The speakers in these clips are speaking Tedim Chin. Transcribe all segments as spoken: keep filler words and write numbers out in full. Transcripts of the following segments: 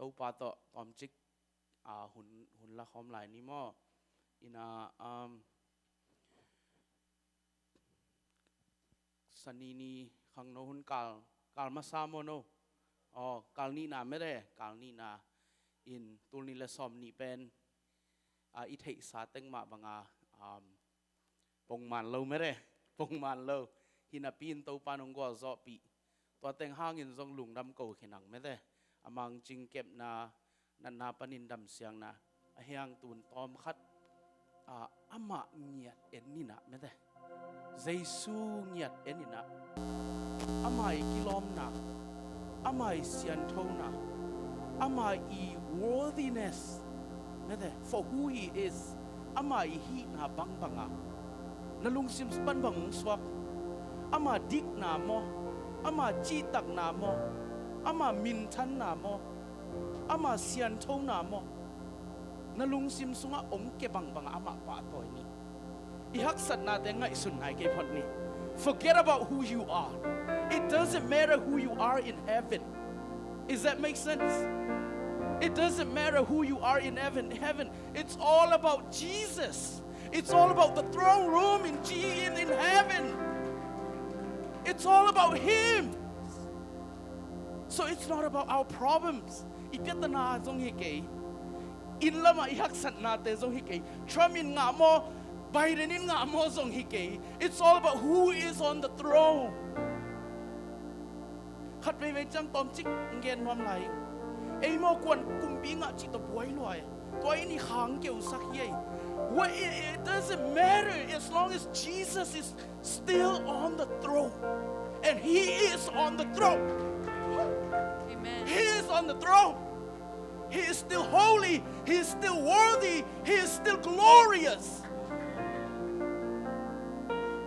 Topa tawh tawmcik, ah, hun, hun la khawm lai ni maw? Ina, um, Sani ni khangno hun kal, kal masa maw no? Aw, kal nihna mede, kal nihna in tul nih le sawm nih pen, ah, i theihsa teng mah banga, um, pongman lo mede, pongman lo. Hinapi in Topa nong gualzawhpih. Tua teng hangin zong lungdam ko khin ang mede. A mangcing kepna, natna panin damsiangna, a hiang tun tawm khat, ah, amah ngiat en inah mede. Jesu ngiat en inah. Ama i kilawmna, ama i sianthona, ama i worthiness mede, for who he is, ama i hihna bangbanga na lungsim pan bang hong suak? Ama dikna maw? Ama cihtakna maw? Ama minthanna maw? Ama sianthona maw? Na lungsim sungah hong ke bangbanga amah pahtawi ni. I haksatnate ngaihsun nai kei phot ni. Forget about who you are. It doesn't matter who you are in heaven. Does that make sense? It doesn't matter who you are in heaven. Heaven, it's all about Jesus. It's all about the throne room in, G- in, in heaven. It's all about Him. So it's not about our problems. I piatana zong hi kei. Inn lamah i haksatnate zong hi kei. Trump in ngah maw, Biden in ngah maw zong hi kei. It's all about who is on the throne. Khat veivei ciang tawmcik ngen nuam lai. Ei maw kuan kumpi ngah cih tawh buai luai. Tua in i khang keusak hi ei. What, it, it doesn't matter as long as Jesus is still on the throne. And He is on the throne. Amen. He is on the throne. He is still holy. He is still worthy. He is still glorious.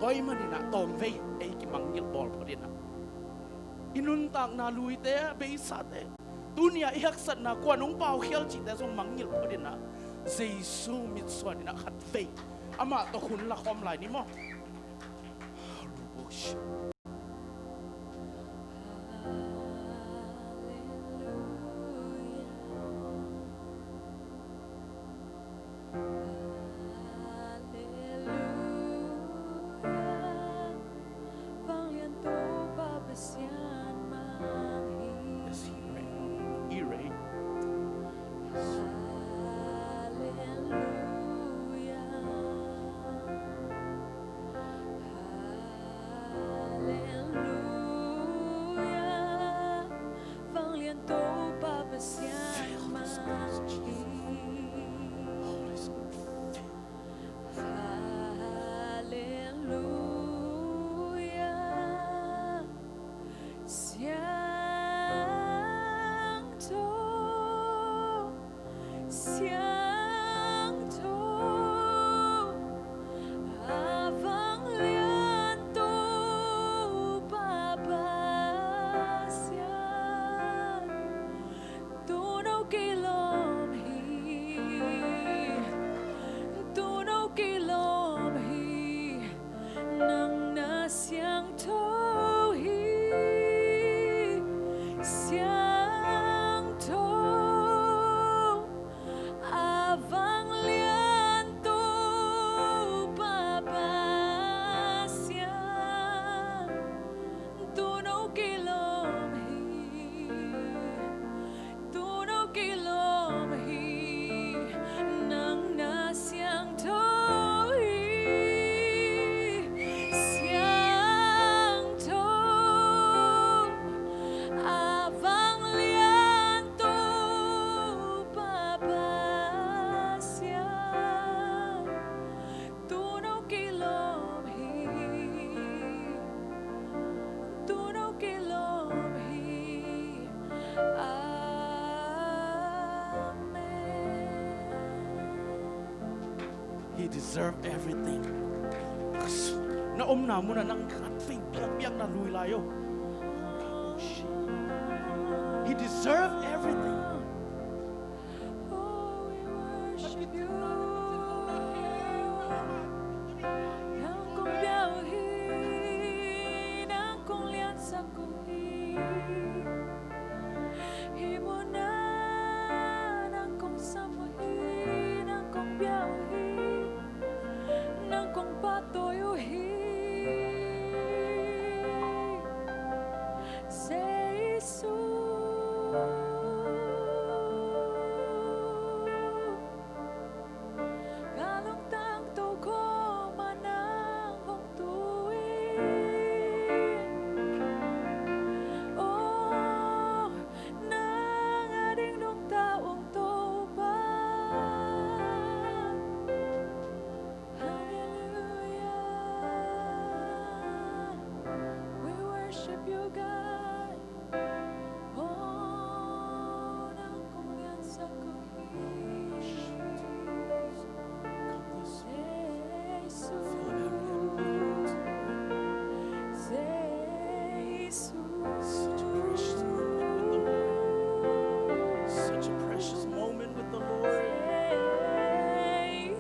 Tua ahih manin ah tawmvei ei kimangngilh bawl phot in ah, i nuntakna luite, beisate, tuni-a i haksatna kuan hong paukhial cihte zong mangngilh phot in ah, Jesu mitsuan in ah khatvei amah tawh hun la khawm lai ni maw? Hallelujah. Vanglian Topa Pasian mang hi. Yes, He reign. He reign. Hallelujah. Hallelujah. Vanglian Topa Pasian mang hi. Holy Spirit. Hallelujah. Siangtho, siangtho, a vanglian Topa Pasian. Tu'n hong kilawm hi, tu'n hong kilawm hi, nang na siangtho hi, siangtho, a vanglian Topa Pasian. Tu'n hong kilawm hi, tu'n hong kilawm hi, nang na siangtho hi, siangtho, a vanglian Topa Pasian. Tu'n hong kilawm hi, tu'n hong kilawm hi. Amen. He deserve everything. Na omna munah nang khat vei biakbiak na lui lai o. He deserve everything. Oh, we worship you. Nang kong piau hi, nang kong liansak kong hi. Hih munah Ka lungtang tawh khawm a nang hong tu in. Oh, nang a ding nungta ung Topa. Hallelujah. We worship you, God. Oh, nang kong liansak ko hi. Jesu. Jesu. Such a precious moment with the Lord. Such a precious moment with the Lord.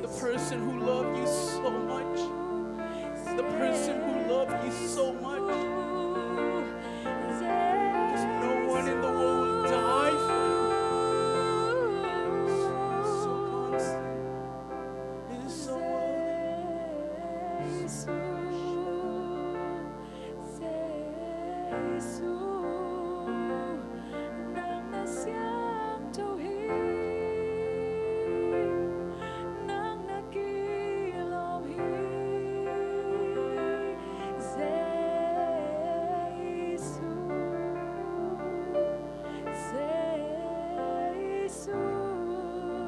The person who loved you so much. The person who loved you so much. There's no one in the world will die for you. So constant. It is so worthy. Jesu, nang na siangtho hi, nang na kilawm hi, Jesu, Jesu.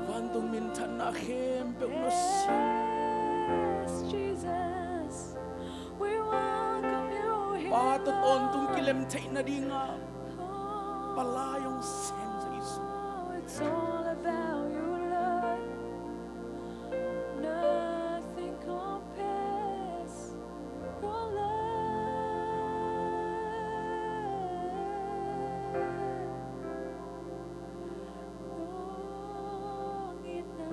Vantung minthanna khempeuh na siang. Yes, Jesus. Pa tawh tawntung kilem theih nadinga palai hong sem Jesu. It's all about you, Lord. Nothing compares your love. Nong itna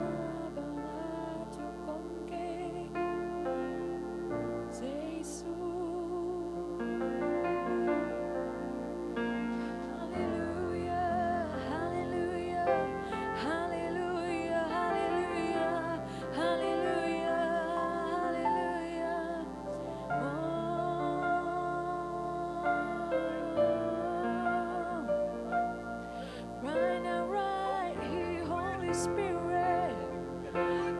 bang a tuk om kei, Jesu. Hallelujah, hallelujah, hallelujah, hallelujah, hallelujah, hallelujah. Oh. Right now, right here, Holy Spirit.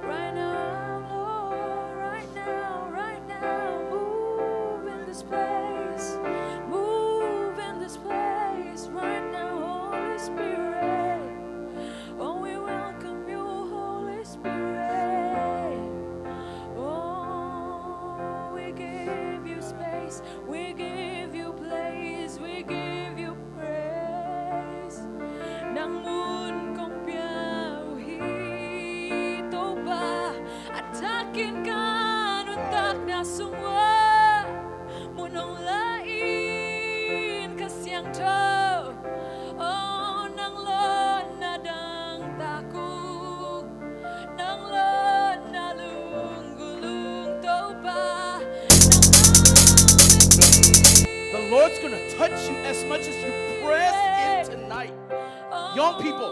Right now, Lord, right now, right now, move in this place. Move in this place right now, Holy Spirit. Oh, we welcome you, Holy Spirit. Oh, we give you space. We give you place, we give you praise. Nang mun kong pia uh hi Topa, a takin ka nuntakna sung ua mun hong la in, ka siangtho. Oh, nang lon na dang tak uh. Nang lon na lunggulh ung Topa. The Lord's gonna touch you as much as you press in tonight. Young people,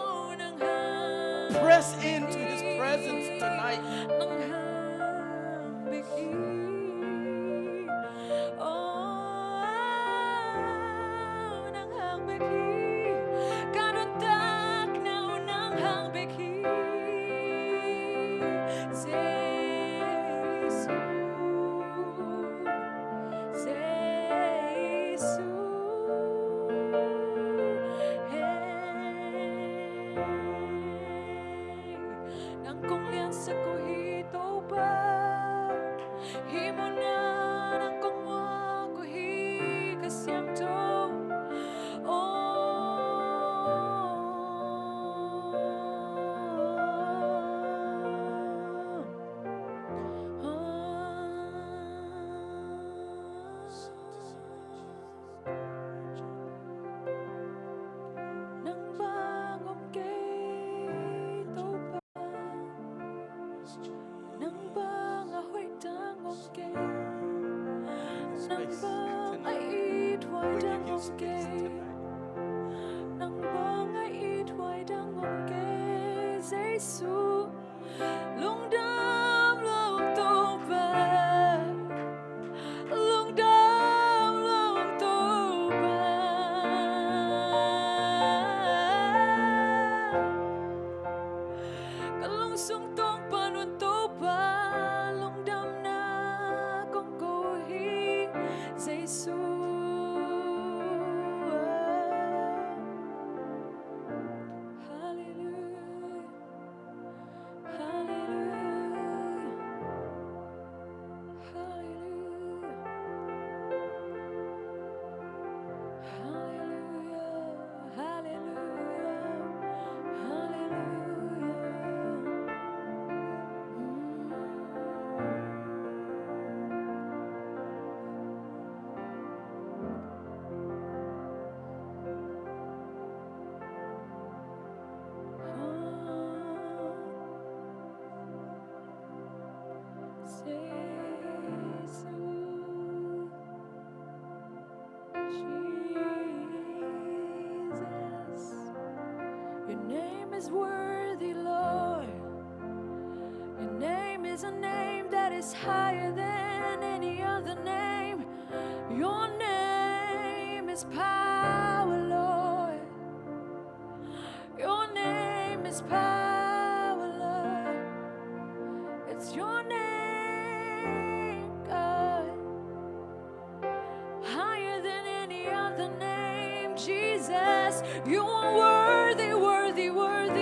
press into His presence tonight. Nang hang bek hi, ka nuntakna uh nang hang bek hi. Jesu, Jesu, hey. Nang kong liansak uh hi Topa. Hih munah nang kong muak uh hi, ka siangtho. Oh. Nang bang om kei Topa. Nang bang a hoih dang om kei. Nang bang a it huai dang om kei. Nang bang a it huai dang om kei. Jesu, lungdam lua ung Topa. Lungdam lua ung Topa. is worthy, Lord. Your name is a name that is higher than any other name. Your name is power, Lord. Your name is power, Lord. It's your name, God. Higher than any other name, Jesus. You are worthy, worthy, worthy.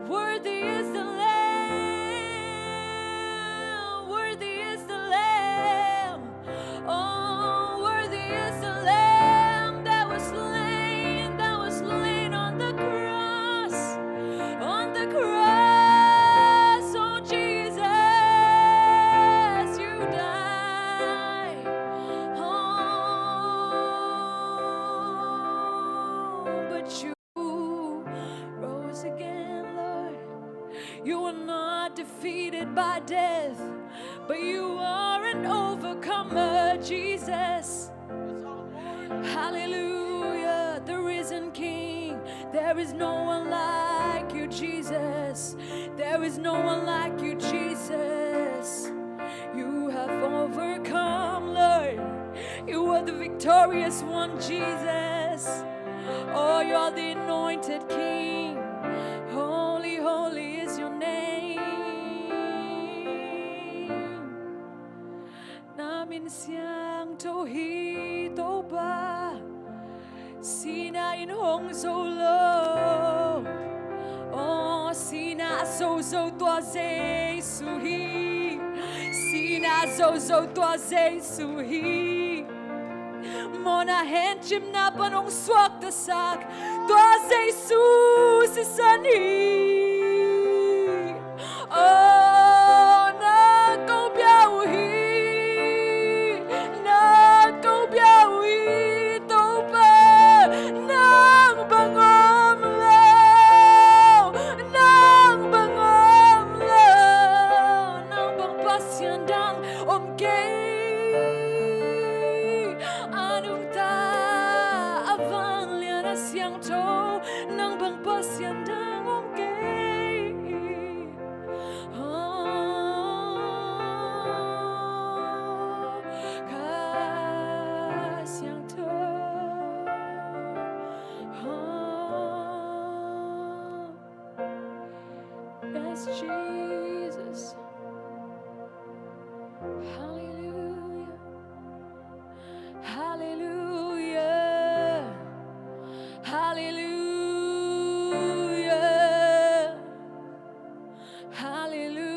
Worthy is the Lamb. Worthy is the Lamb. Oh, worthy is the Lamb that was slain, that was slain on the cross. On the cross, oh Jesus, you died. Oh, but you rose again, Lord. You were not defeated by death, but you are an overcomer, Jesus. Hallelujah, the risen King. There is no one like you, Jesus. There is no one like you, Jesus. You have overcome, Lord. You are the victorious one, Jesus. Oh, you are the anointed King. Holy, holy is your name. Na min siangtho hi, Topa. Sihna in hong zo lo. Oh, sihna a zozo tua Jesu hi. Sihna a zozo tua Jesu hi. Mawhna hencimna pan hong suaktasak tua Jesu sisan hi. Oh, na ko bia uh hi, na ko bia uh hi, Topa. Nang bang om lo, nang bang om lo. Nang bang Pasian dang om kei. A nungta, a vanglian, a siangtho, nang bang Pasian dang om kei. Oh, ka siangtho. Oh, yes, Jesus. Hallelujah. Hallelujah. Hallelujah. Hallelujah.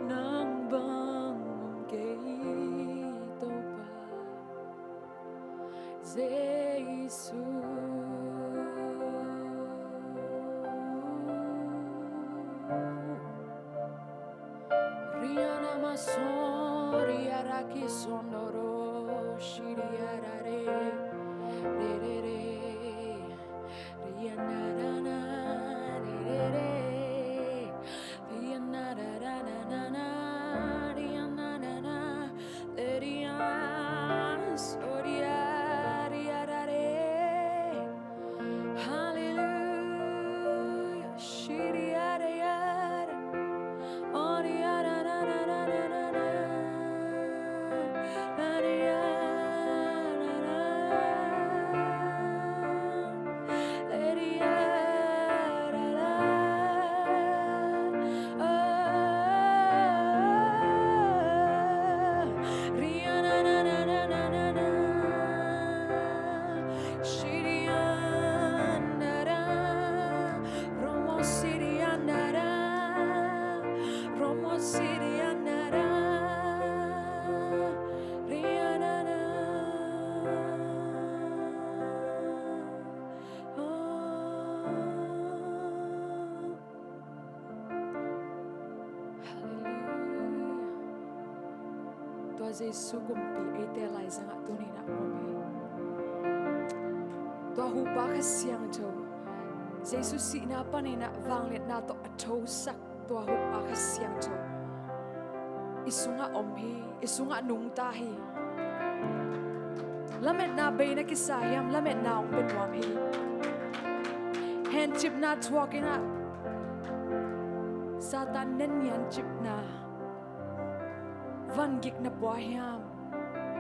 Nang bang om kei, Topa. Jesu. Riana masori araki sondoro shiri arare. Re, re, re. Riana rana, re, re, re. Hallelujah. Hallelujah. Tua Jesu kumpi eite laizangah tuni-in ah om hi. Tua huhpa Kha Siangtho, Jesu sihna panin ah vangliatna tawh a thosak tua huhpa Kha Siangtho i sungah om hi, i sungah nungta hi. Lametna bei na kisa hiam? Lametna hong pia nuam hi. Hencipna thuak in ah, Satan na niancipna, vangikna pua hiam?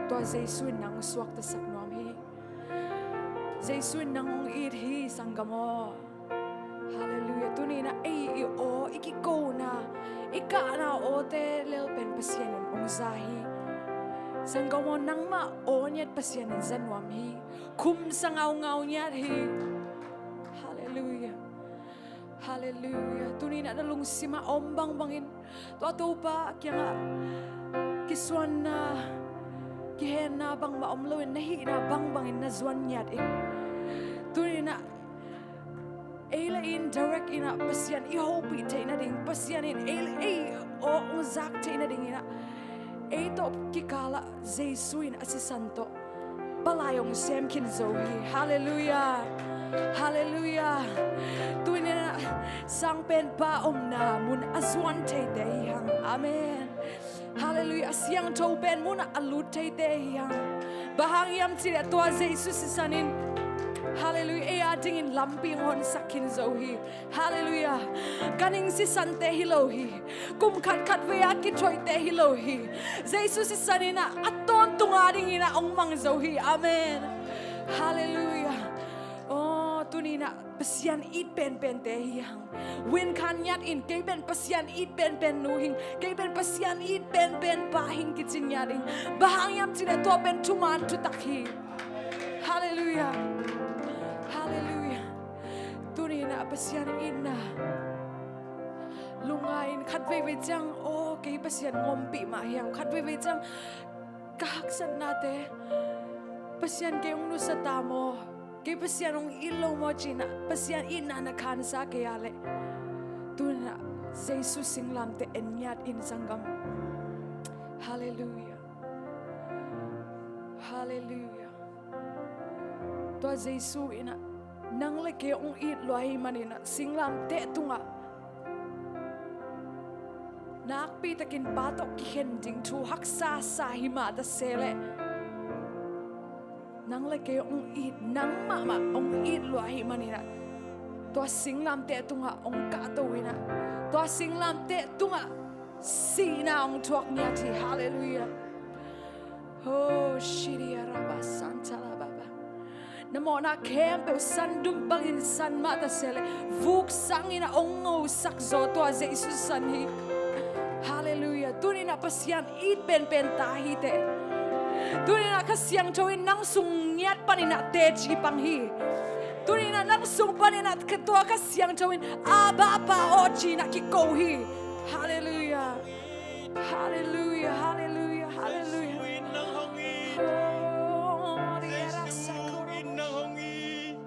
Tua Jesu in nang suaktasak nuam hi. Jesu in nang hong it hi, sanggam aw. Halleluiah. Tuni in ah ei i aw, i kikona, i kahna awte lel pen Pasian in hong za hi. Sanggam aw, nangmah aw ngiat Pasian in za nuam hi. Khumsa ngaungau ngiat hi. Halleluiah. Halleluiah. Tuni in ah na lungsim ah a om bangbangin, tua Topa kiangah kisuanna, kihenna bangmah om loin, na hihna bangbangin na zuan ngiat in, tuni in ah ei le ei in direct in ah Pasian i hopih theih nading, Pasian in ei le ei aw hong zak theih nadingin ah, ei tawh kikal ah Jesu in a sisan tawh palai hong sem khin zo hi. Halleluiah. Halleluiah. Tuni in ah sangpenpa omna mun a zuan theite hi hang. Amen. Halleluiah. A siangtho pen mun ah a lut theite hi hang. Bang hang hiam cih leh tua Jesu sisan in, halleluiah, ei a dingin lampi hong honsak khin zo hi. Halleluiah. Ganhing sisante hi lo hi. Kum khat khatvei a kithoihte hi lo hi. Jesu sisan in ah a tawntung a dingin ah hong mang zo hi. Amen. Halleluiah. Aw, tuni in ah Pasian it penpente hi hang. Win Khan Yat in, kei pen Pasian it penpen nu hing, kei pen Pasian it penpen pa hing kici ngiat in. Bang hang hiam cih leh tua pen thuman thutak hi. Halleluiah. Halleluiah. Tuni in ah Pasian itna lungngai in, khatveivei ciang, aw, kei Pasian hong ompih mah hiam, khatveivei ciang ka haksatnate Pasian kei hong nusia ta maw, kei Pasian hong it lo maw ci in ah Pasian itna na khansa kei a leh, tuni in ah Jesu singlamteh en ngiat in, sanggam. Halleluiah. Halleluiah. Tua Jesu in ah nang le kei hong it lua ahih manin ah singlamteh tungah nakpitakin Pa tawh kikhen ding thu haksa sa hi mah ta se leh, nang le kei hong it, nang mahmah hong it lua ahih manin ah tua singlamteh tungah hong kahto in ah, tua singlamteh tungah sihna hong thuak ngiat hi. Halleluiah. Oh, shiri araba santa la baba. Na mawhna khempeuh sandum bangin san mah ta se leh, vuk sangin ah hong ngosak zaw tua Jesu san hi. Halleluiah. Tuni in ah Pasian it penpen ta hi teh. Tuni in ah Kha Siangtho in nang sung ngiat panin ah teci pang hi. Tuni in ah nang sung panin ah tua Kha Siangtho in, Abba Pa aw ci in ah kiko hi. Halleluiah. Halleluiah, halleluiah, halleluiah. Jesu in nang hong it. Oh, Jesu in nang hong it.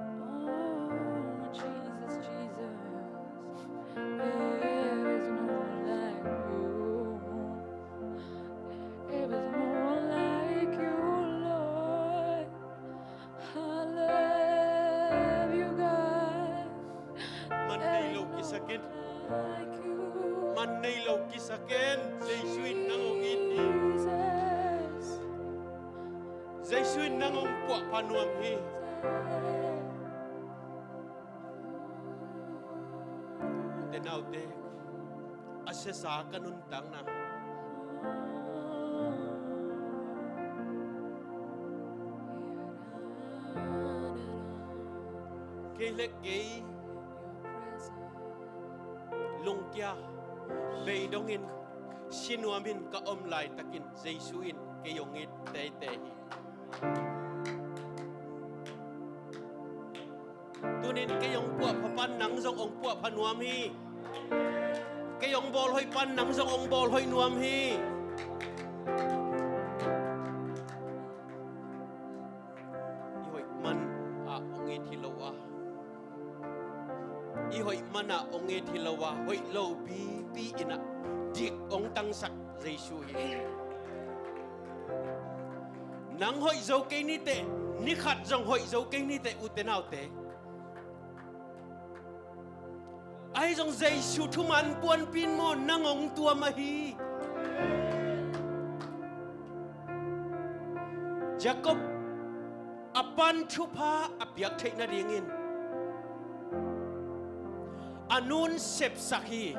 Oh, Jesus, Jesus, there is no one like you. There is no one like you, Lord. I love you, God. Man nei lo kisa ken. Like you. Man nei lo kisa ken. Jesu in nang hong it hi. Jesus. Jesu in nang hong puahpha nuam hi. Ute naute, a siasa ka nuntakna, kei le kei lungkia, beidongin, si nuamin ka om laitakin Jesu in kei hong it teitei hi. Tunin kei hong puahpha pan nang zong hong puahpha nuam hi. Kei hong bawlhoih pan nang zong hong bawlhoih nuam hi. I hoih man ah hong it hi lo a, i hoih man ah hong it hi lo a, hoih lo pipi in ah dik hong tangsak Jesu hi. Nang hoih zo kei niteh, ni khat zong hoih zo kei niteh, ute naute. Ahi zong Jesu thuman puanpi in maw nang hong tuam ahi. Jacob a pan thupha a piak theih nadingin a nun sepsak hi.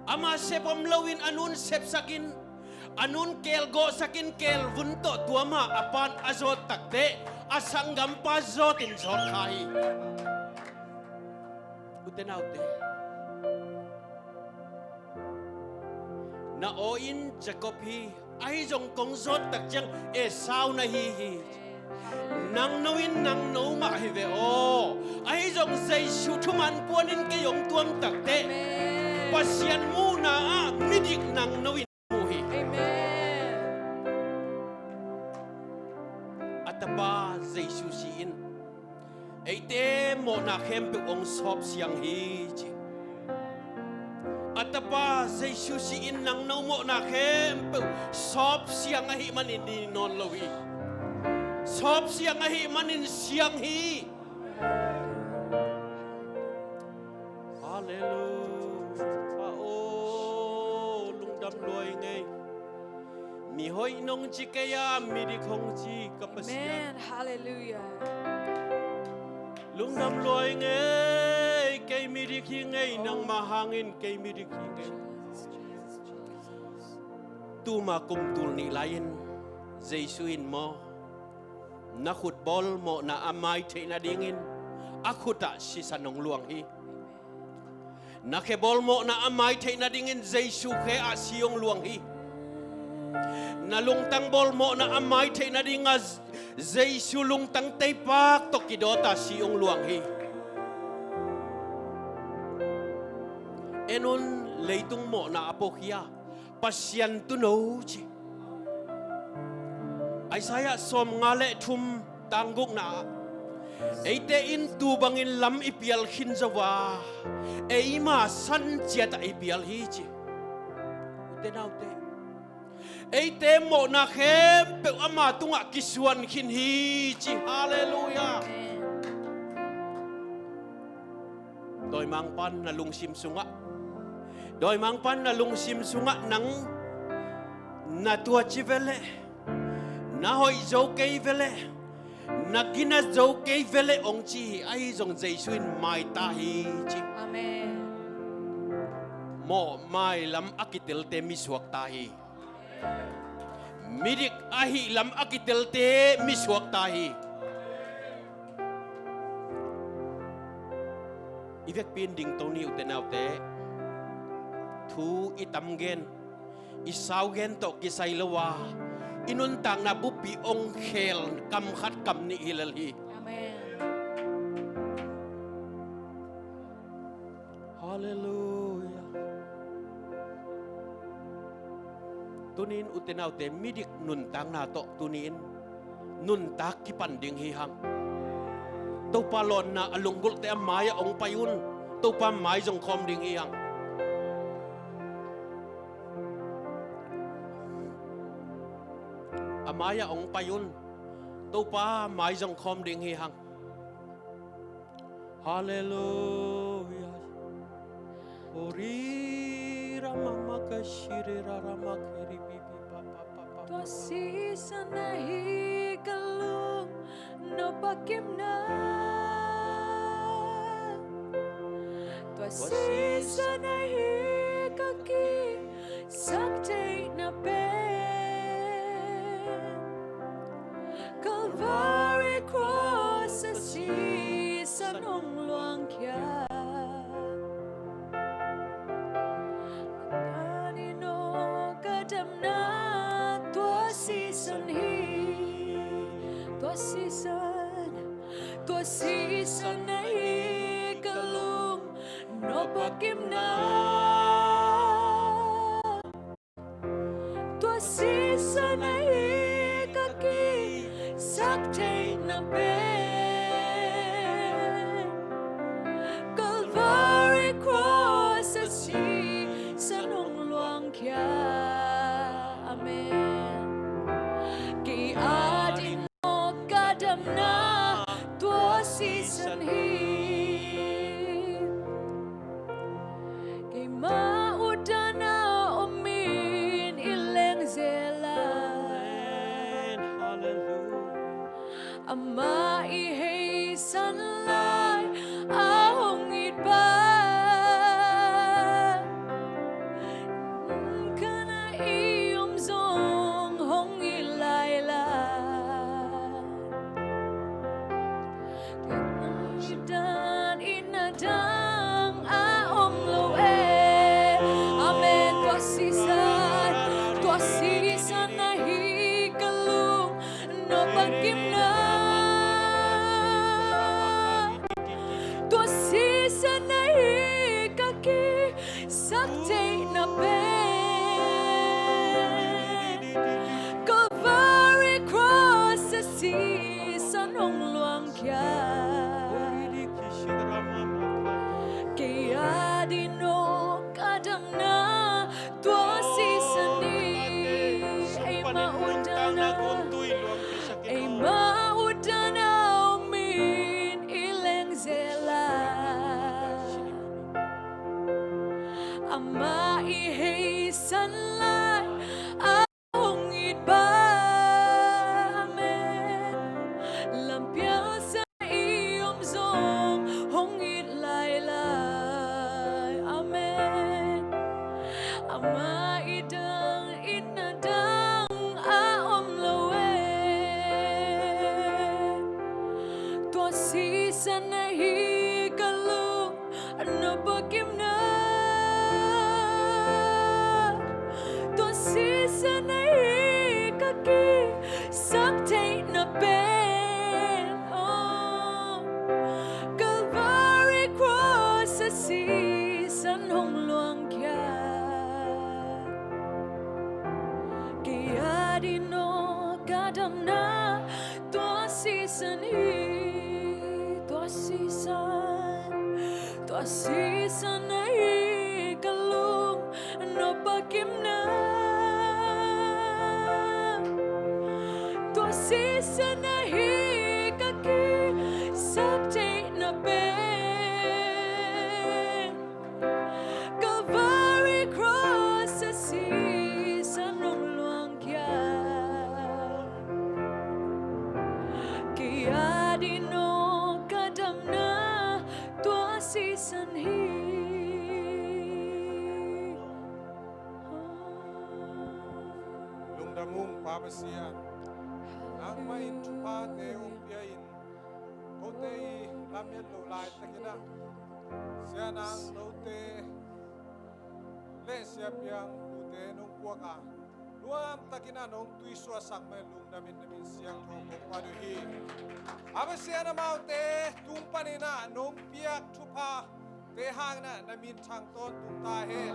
Ama sep om loin a nun sepsakin, a nun keelgawhsakin, keelvun tawh tua mah a pan a zawt takteh a sanggampa zawtin zawt kha hi. Ute naute, na aw in Jacob hi. Ahi zong kong zawt tak ciang Esau na hi hi. Nangno in nangno mah hi ve aw. Ahi zong Jesu thuman puanin kei hong tuam takteh, Pasian muhna ah midik nangno in mu hi. A tapa Jesu si-in eite mawhna khempeuh hong sawpsiang hi ci. A tapa Jesu si-in nangno mawhna khempeuh sawpsiang ahih manin ni nawn lo hi. Sawpsiang ahih manin siang hi. Halleluia. Pa aw, lungdam lua ing ei. Mihoih nong ci kei a, midik hong ci ka Pasian. Amen. Halleluia. Lungdam lua ing ei, kei midik hi ing ei, nangmah hangin kei midik hi ing ei. Tuma kum tul nih lai-in Jesu in maw, na khutbawl mawhna a mai theih nadingin a khut ah sisan hong luang hi. Na khebawl mawhna a mai theih nadingin Jesu khe ah si hong luang hi. Na lungtang bawl mawhna a mai theih nadinga Jesu lungtang teipak tawh kidawta si hong luang hi. En un, leitung mawhna a pawkhia Pasian tuuno ci. Isaiah sawmnga le thum tang gukna ah, eite in tuu bangin lam i pial khin zo a, eima san ciatah i pial hi ci. Ute naute, eite mawhna khempeuh ama tungah kisuan khin hi ci. Halleluia. Dawimangpa'n na lungsim sungah, dawimangpa'n na lungsim sungah nang na tuaci veleh, na hoih zo kei veleh, na gina zo kei veleh hong ci hi. Ahi zong Jesu in maita hi ci. Amen. Mawh mailam a kitelte misuakta hi. Midik ahih lam a kitelte misuakta hi. I vekpi in dingto ni ute naute. Thu i tam gen, i sau gen tawh kisai lo a, i nuntakna buppi hong khel kam khat kam nih hi lel hi. Amen. Halleluia. Tuni-in ute naute, midik nuntakna tawh tuni-in nuntak kipan ding hi hang. Topa lawnna a lunggulhte a mai-ah hong pai un. Topa mai zong khawm ding hi hang. A mai-ah hong pai un. Topa mai zong khawm ding hi hang. Halleluia. Orira mamaka shirira ramakiri bibi papa papa. Tua sisan ahi ka lung nopakimna. Tua sisan ahi ka ki saktheihna pen Calvary cross a sisan hong luangkhia. Nani no ka damna tua sisan hi. Tua sisan, tua sisan ahi ka lung nopakimna. Tua sisan ahi ka ki saktheihna pen Calvary cross a sisan hong luangkhia. Amen. Amah i heisan lai a hong it bang, khanah i om zong hong it lailai. Tua dan itna dang a om lo e. Amen. Tua sisan, tua sisan ahi ka lung nop a kimna. Tua sisan ahi ka kisak theihna pen Calvary Cross a sisan hong luangkhia. Kei a ding aw ka damna tua sisan hi. Eimah utdanna, eimah utdanna om in i leng zel a, amah i heisan lai a hong it bang, amen. Lampial sa i om zong hong it lailai, amen. Amah i dang itna dang a om lo e. Tua sisan ahi ka lung nop a kimna. Tua sisan ahi ka kisak theihna pen, oh, Calvary Cross a sisan hong luangkhia. Kei a ding aw ka damna tua sisan hi. Tua sisan, tua sisan ahi ka lung nop a kimna. Tua sisan ahi ka kisak theihna pen Calvary Cross a sisan hong luangkhia. Kei a ding aw ka damna tua sisan hi. Lungdam ung Pa Pasian. Nangmah in thuphate hong pia in, kote i lamet loh laitakin ah Sia Nang Note le Sia Piang Pute nong puak a, nuamtakin ah nong tuisuahsak mah in lungdam in, na min siangtho kong phat uh hi. A Pasian, amaute tung panin ah nong piak thupha te hangin ah na min thang tawntung ta hen.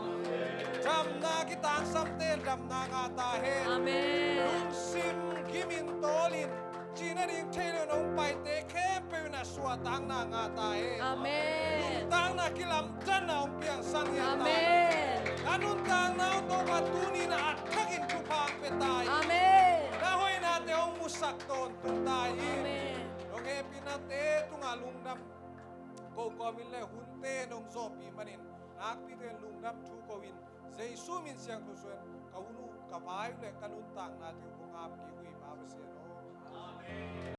Damna kitangsamte in damna ngah ta hen. Amen. Lungsim gimin tawlin cihna ding thei lo nong paite khempeuh in ah suahtakna ngah ta hen. Amen. Nuntakna kilamdanna hong piangsak ngiat ta hen. Amen. Na nuntakna uh Topa tuni in ah a thakin thupha hong pia ta in. Amen. Na hoihnate hong musak tawntung ta in. Amen. Nong hehpihnate tungah lungdam ko kawmin le hunte nong zawhpih manin nakpite in lungdam thu ko in, Jesu min siangtho suangin ka hun uh, ka vai uh le ka nuntaknate uh kong ap kik uh hi, Pa Pasian aw. Amen.